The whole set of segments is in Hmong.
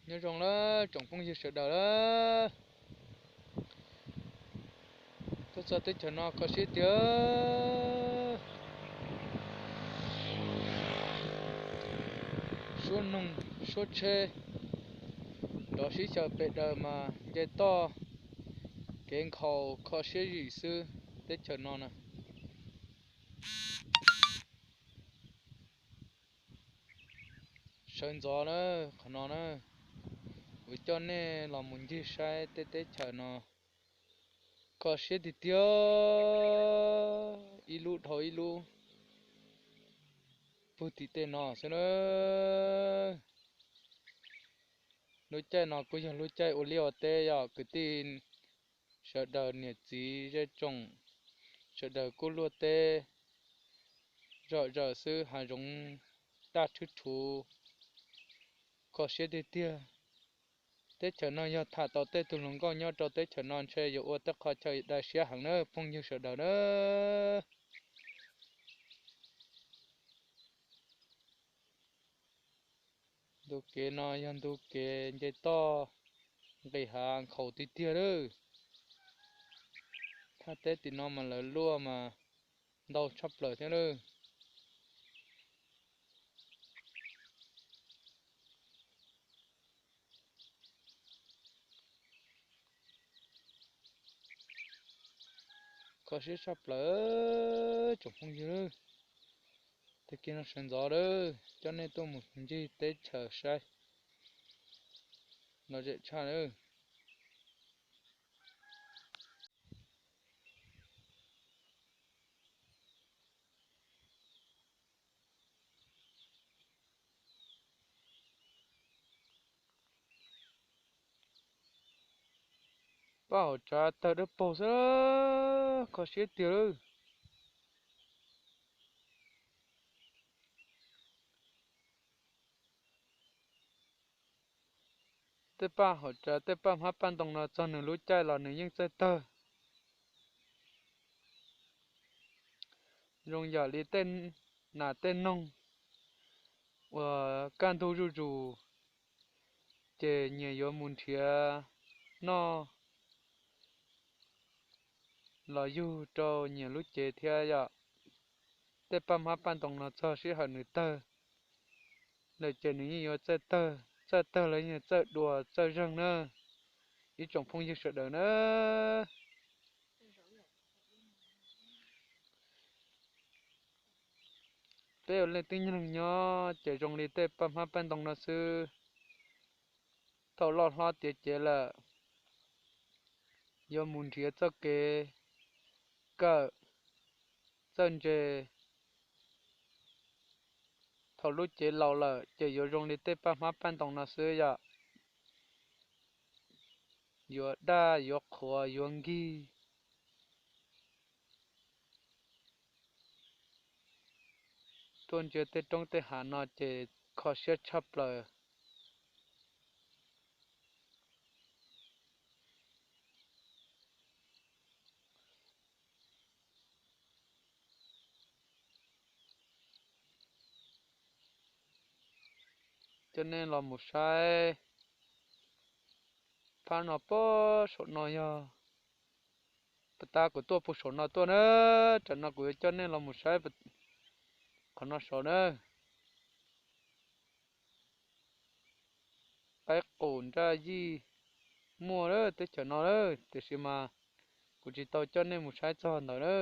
Nyob zoo lawm tsoom phooj ywg sawv daws lawm. Tuaj txog teb chaws no kho siab tiag. Suab noog suab tsheb nrov sib xyaw pes daws mas nce toj kev nkhaus kho siab zim xwb teb chaws no na. Sawv ntxov na, qhov no na, kuv coj nej los mus ncig saib tej teb chaws no kho siab tiag tiag, ib lub dhau ib lub puag tim tej no xwb na. Lub caij no kuj yog lub caij ua liaj ua teb yom kwv tij sawv daws niam txiv zej tsoom, sawv daws kuj luaj teb zom zaws xwb hav zoov daj rhwb rhuv kho siab tiag tiag. Teb chaws no yog tham tau tej tug hluas nkauj nyob rau teb chaws no ntshe yuav ua tej qho chaw dai siab heev na phooj ywg sawv daws na. Ntu kev no yog ntu kev nce toj nqis hav nkhaus tiag tiag lawm. Thaj teb tim no mas lawv luaj mas ntau tshaj plaws thiab lawm. Kho siab tshaj plaws tsoom phooj ywg. Tag kis no sawv ntxov lawm coj nej tuaj mus ncig teb chaws saib los zem tshaj lawm. Paj hauv tsav tawg dawb paug xwb, kho siab tiag lawm. Tej paj hauv tsav tej paj hmab paj ntoo no txog nws lub caij los nws yeej txawj tawg. Zoo yam li tej nas tej noog uas kaj ntug zuj zus ces nyias yuav mus nrhiav noj los yug rau nyias lub cev thiab yom. Tej paj hmab paj ntoo no txog sij hawm nws tawg lawm ces nws yeej yuav txawj tawg, txawj tawg los yeej txawj dua txawj zeeg na ib tsoom phooj ywg sawv daws na. Peb ua leej twg nyob ces zoo li tej paj hmab paj ntoo no xwb. Thaum loj hlob tiav cev lawm, yuav mus nrhiav txoj kev kawm, txawj ntse. Thaum lub cev laus lawm ces yuav zoo li tej paj hmab paj ntoo no xwb yom. Yuav daj yuav qhuav yuav nkig. Tuaj ntsia tej roob tej hav no ces kho siab tshaj plaws. Coj nej los mus saib phab no, puag saum no yog, puag ta kuv tuaj puag saum no tuaj na, tam no kuv yuav coj nej los mus saib qhov no saud na. Qaib qus nraj yij muaj lawm teb chaws no lawm, tiam sis mas kuv tsis tau coj nej mus saib txog ntawd na.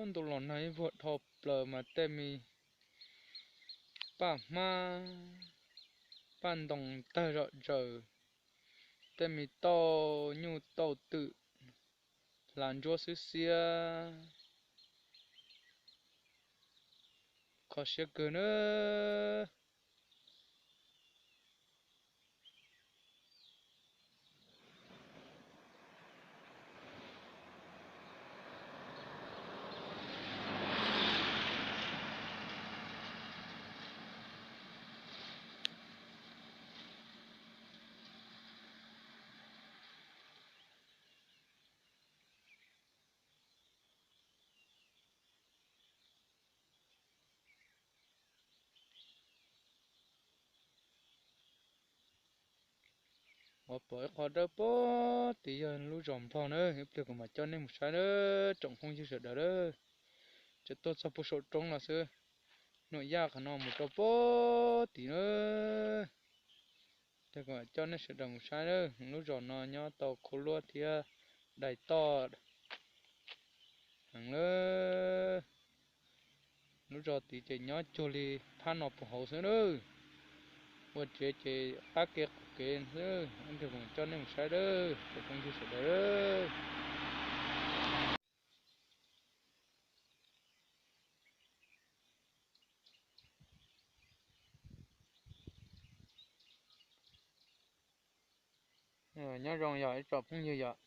Ntuj los nag ib vuag dhau plaws mas tej me paj hmab paj ntoo tawg zom zaws, tej me tauj nyuj tauj twm hla ntsuab xwb xiab, kho siab kawg na. Pom ib qho dawb pog tid yog lub zos Nplog na, ib pliag kuv mam coj nej mus saib na, tsoom phooj ywg sawv daws na. Tseem tuaj txog puag saum roob no xwb, Nuam Yaj qhov no mus rau pog tid na. Ib pliag kuv mam coj nej sawv daws mus saib na, lub zos no nyob tau khuab luab thiab dai toj heev lawm. Lub zos tid ces nyob cuag li phab no puag hauv xwb na. Ua tsev ces qab kev qaum kev xwb, ib pliag kuv mam coj nej mus saib na, tsoom phooj ywg sawv daws. Nyob zoo yog ib tsoom phooj ywg yom,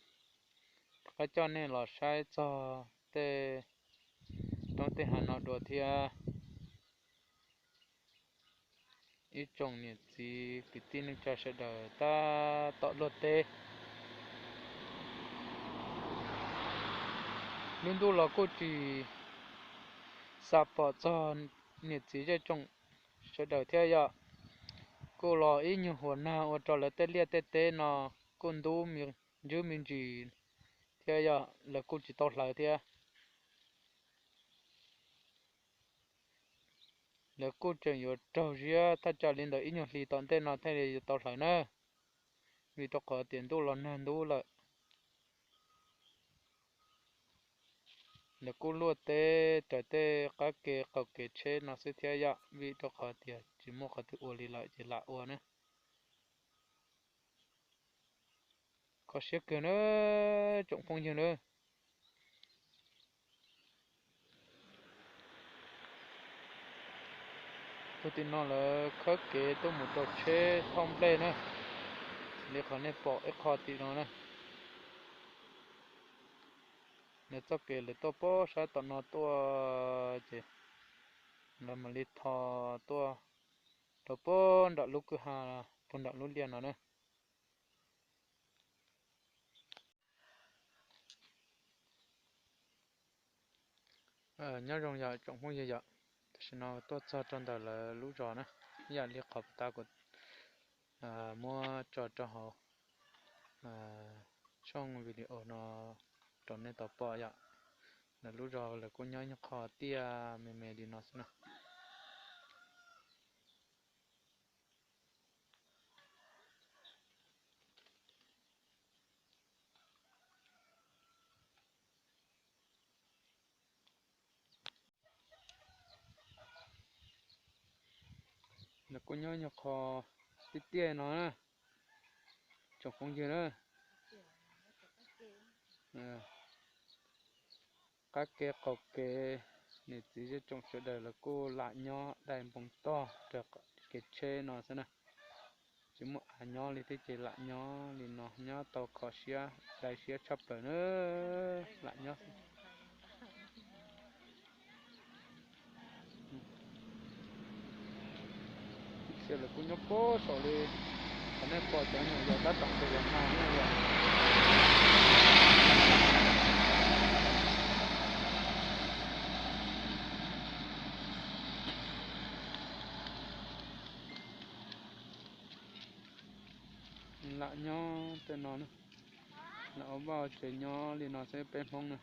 rov qab coj nej los saib txog tej roob tej hav no dua thiab. Ib tsoom niam txiv kwv tij neej tsa sawv daws tab tom luaj teb. Lub ntuj los kuj tsis xa pom txog niam txiv zej tsoom sawv daws thiab yom. Kuj los ib nyuag huam nag ua rau lawv tej liaj tej teb no kuj ntub ntswb me ntsis thiab yom, lawv kuj tsis tau hlawv thiab. Lawv kuj tseem yuav raug ziab thaj tsam li ntawm ib nyuag hlis tom ntej no thiaj li yuav tau hlawv na, vim rau qhov tias ntuj los nag ntub lawm. Lawv kuj luaj teb raws tej qab kev qaum kev tsheb no xwb thiab yom, vim rau qhov tias tsis muaj qhov twg ua li lawm ces lam ua na. Kho siab kawg na, tsoom phooj ywg na. Tug tim no lawv khawb kev tuaj mus rau tsheb thauj nplej na, li qhov nej pom ib qho tim no na. Lawv txoj kev lawv tuaj puag sab tom no tuaj ces lawv mam li tho tuaj rau puag nram lub kwj ha, puag nram lub liaj no na. Nyob zoo yom tsoom phooj ywg yom, tam sim no tuaj txog rau ntawm lawv lub zos na, ib yam li qhov puag ta kuv muab tso rau hauv tshooj video no rau nej tau pom yom. Lawv lub zos lawv kuj nyob nyuag qho tiaj me me li no xwb na. Lawv kuj nyob nyuag qho tiaj tiaj no na, tsoom phooj ywg na. Qab kev qaum kev, niam txiv zej tsoom sawv daws lawv kuj lam nyob dai npoo toj raws kev tsheb no xwb na. Tsis muaj av nyob li thiab ces lam nyob li no nyob tau kho siab dai siab tshaj plaws na, lam nyob xwb. Ib txhia lawv kuj nyob puag saum li qhov nej pom cov nyuam yaus tab tom nqis los no na yom. Lam nyob tej no na, lam ua vaj ua tsev nyob li no xwb peb Hmoob na.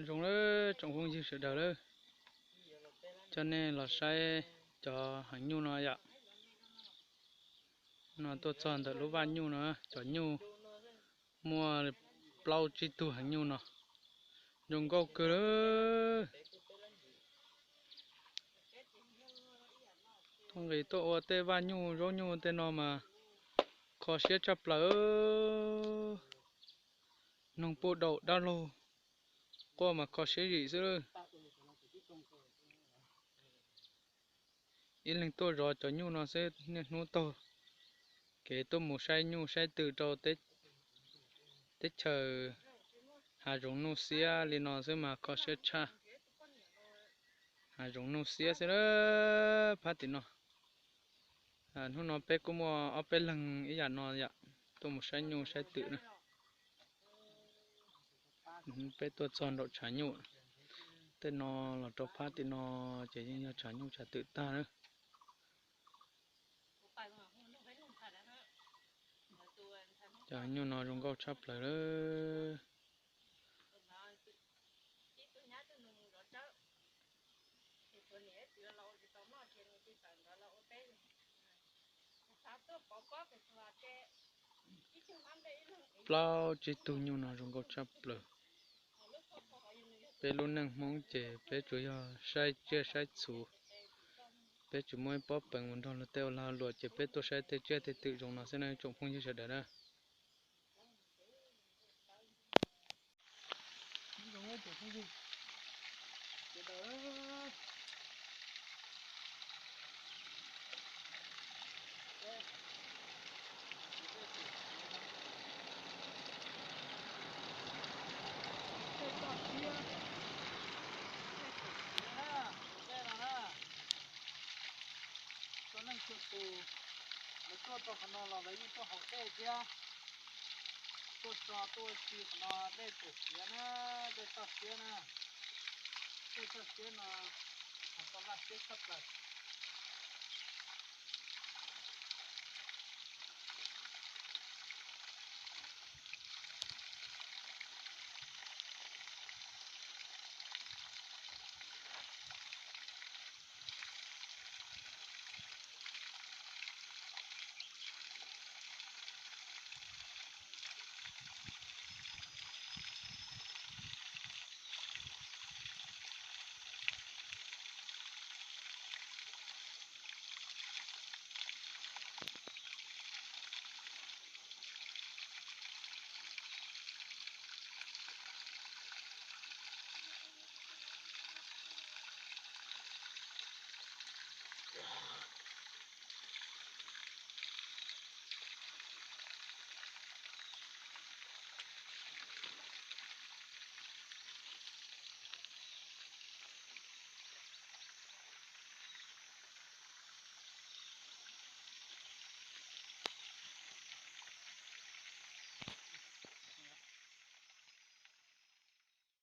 Zoo lawm tsoom phooj ywg sawv daws lawm, coj nej los saib cov heev nyuj no yom. No tuaj txog ntawm lub vaj nyuj no, cov nyuj muaj plaub tsib tug heev nyuj no, zoo nkauj kawg lawm. Tuaj nqis tuaj ua tej vaj nyuj zaub nyuj tej no mas kho siab tshaj plaws. Noog puj daum dab laug quaj mas kho siab zim xwb. Ib leeg tuaj zov cov nyuj no xwb niaj hnub taug Kev tuaj mus saib nyuj saib twm rau teb chaws hav zoov nuj xiab li no xwb mas kho siab tshaj. Hav zoov nuj xiab xwb na, phab tim no. Hnub no peb kuj muaj ob peb leeg ib yam no yom, tuaj mus saib nyuj saib twm na. Peb tuaj txog nraum tshav nyuj, tej no los rau phab tim no ces yeej yog tshav nyuj tshav twm tag na. Cov nyuj no zoo nkauj tshaj plaws lawm. Plaub tsib tug nyuj no zoo nkauj tshaj plaws. Peb lub neej Hmoob ces peb tsuas yog saib tsiaj saib txhu. Peb tsis muaj ib pob peev mus nrog luag tej ua lag luam ces peb tuaj saib tej tsiaj tej twm zoo no xwb na tsoom phooj ywg sawv daws na. Tej toj siab, tej txawm siav na, tej no na, txhua leej txhua tus, lawv tuaj rau qhov no los lawv yeej tuaj haus dej thiab. Tuaj tso tuaj ua si qhov no dej txawm siav na, dej toj siab na, dej toj siab no, qhov tau vaj siab tshaj plaws.